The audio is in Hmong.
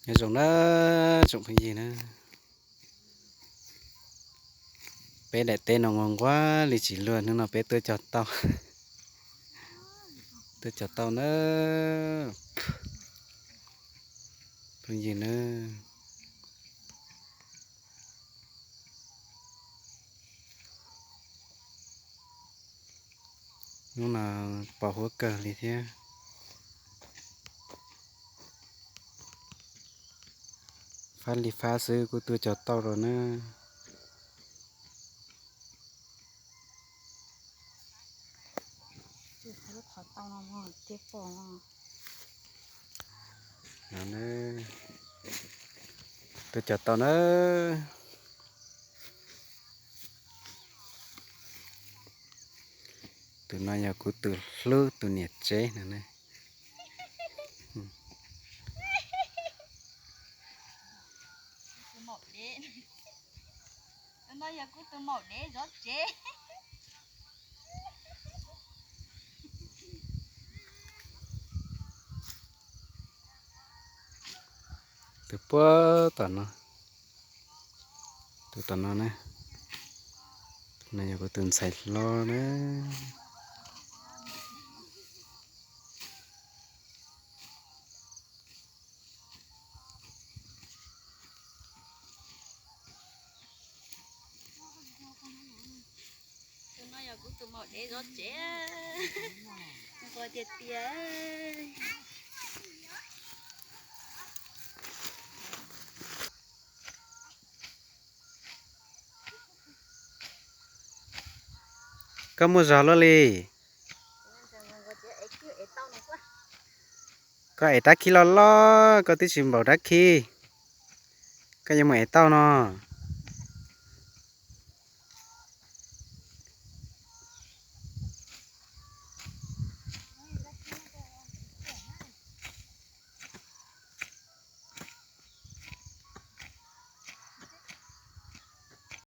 Nyob zoo na, tsoom phooj ywg na, peb daim teb no nquag nquag li tsis luag, hnub no peb tuaj cog tauj, tuaj cog tauj na, phooj ywg na. Hnub no pos huab kawg li thiab. Fab li fab xwb, kuj tuaj cog tauj rau na. Tuaj cog tauj na. Tus no yog kuv tus hlub tus niam tsev no na. Tus puag tom no, tus tom no na, no yog kuv tus ntxhais hlob na. Tus no yog kuv tus maum dev zov tsev, nquag tiag tiag. Koj muaj zog luaj li. Koj ev rab khib loj loj, koj twb tsis npaum rab khib, koj yuav mus ev tauj no.